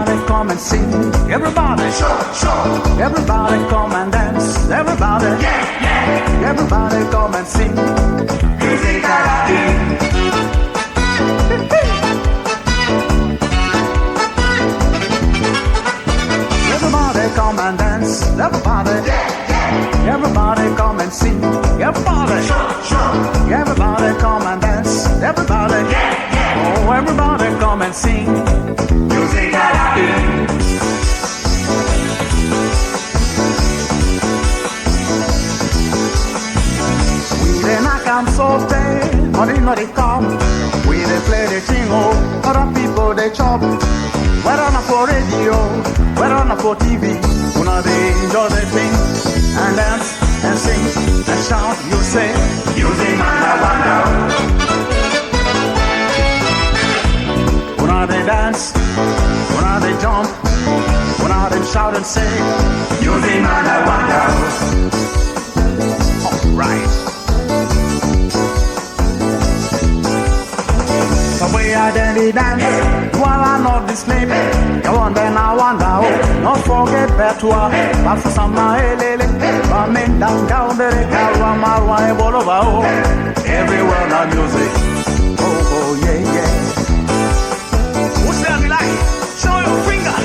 Everybody come and sing. Everybody, Sure, sure. Everybody come and dance. Everybody, Yeah, yeah. Everybody come and sing. Music Aladdin. Everybody come and dance. Everybody, Yeah, yeah. Everybody come and sing. Everybody, Sure, sure. Everybody come and dance. Everybody, Yeah, yeah. Oh, everybody come and sing. Music Aladdin. We dey knock am so tey, money no dey come. We dey play the thing, oh, other people dey chop. Whether na for radio, whether na for TV, una dey enjoy the thing and dance and sing and shout. You say, Music man, I wonder. Una dey dance, una dey jump, una dey shout and say, Music man, I wonder. All right. The way I then dey dance, while I not dey sleep. You wonder now, wonder oh, not forget Betua, Bafusama elele, Ramen down down the Karama Bolova oh. Everywhere now music. Oh oh yeah yeah. What's that like? Show your finger.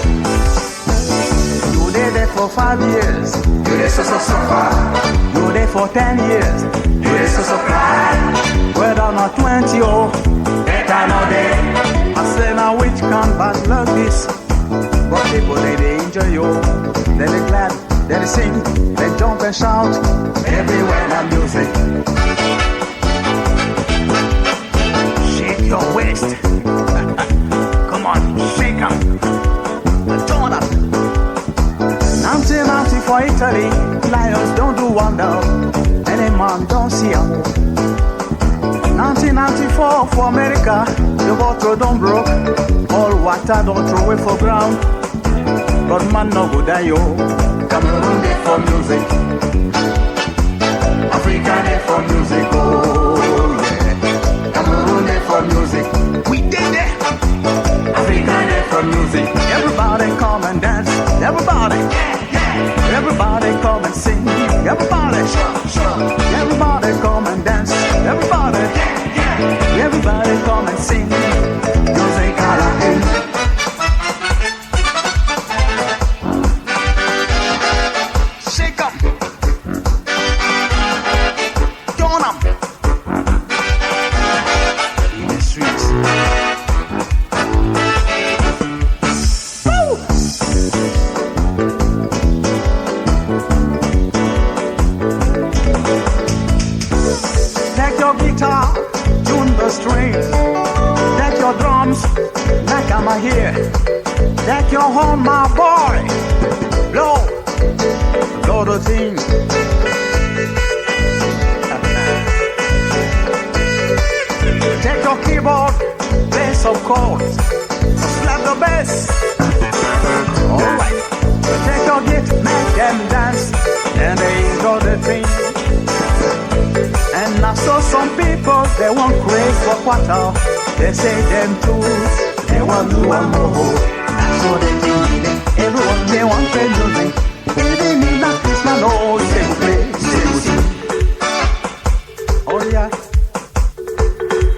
You dey there for 5 years, You dey so so suffer. you dey for 10 years, You dey so so fly. whether not 20 oh. Better no day. I say now which can bad luck this? But people they enjoy you. They be glad, they dey sing, they jump and shout. Everywhere now music. Shake your waist. Come on, shake 'em. Turn up. 1990 for Italy, lions don't do wonder. Any man don't see 'em. 1994 for America, the bottle don't broke. All water don't throw away for ground. But man no go die yo. Cameroon dey for music. Africa dey for music. Oh yeah. Cameroon dey for music. We did it. Africa dey for music. Everybody come and dance. Everybody. Yeah, yeah. Everybody come and sing. Everybody. Sure, sure. Everybody come and dance. Everybody. Yeah, yeah. Everybody come and sing. Music Aladdin. Shake 'em. Turn 'em. In the streets. Woo! Take your guitar, tune the strings. Take your drums, like I'm here. Take your horn, my boy. Blow, blow the thing. Take your keyboard, play some chords, slap the bass. Alright. Take your gift, make them dance, and they enjoy the thing. And I saw some people, they want craze for quarter. They say them too, they want do one more. That's what they think. Everyone they want play music. Even in that Christmas, oh, they will play, they will sing. Oh yeah,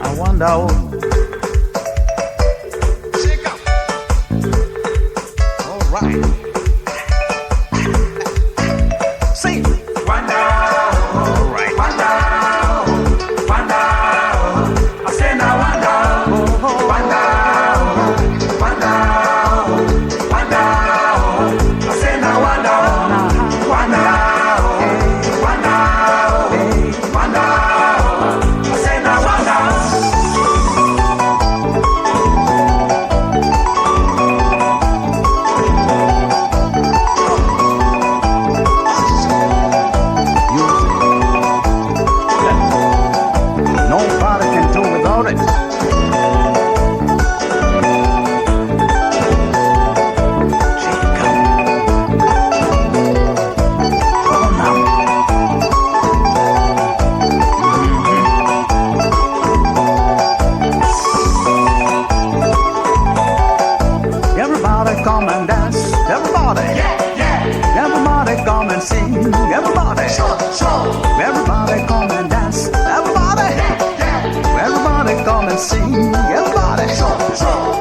I wonder. Oh. Shake up. All right. Sing. Wonder, All right. wonder, wonder. I say now wonder, Oh, oh. wonder, wonder, Come and dance. Everybody. Yeah. Everybody come and sing. Everybody. Sure. Everybody come and dance. Everybody. Yeah. Everybody come and sing. Everybody. Sure.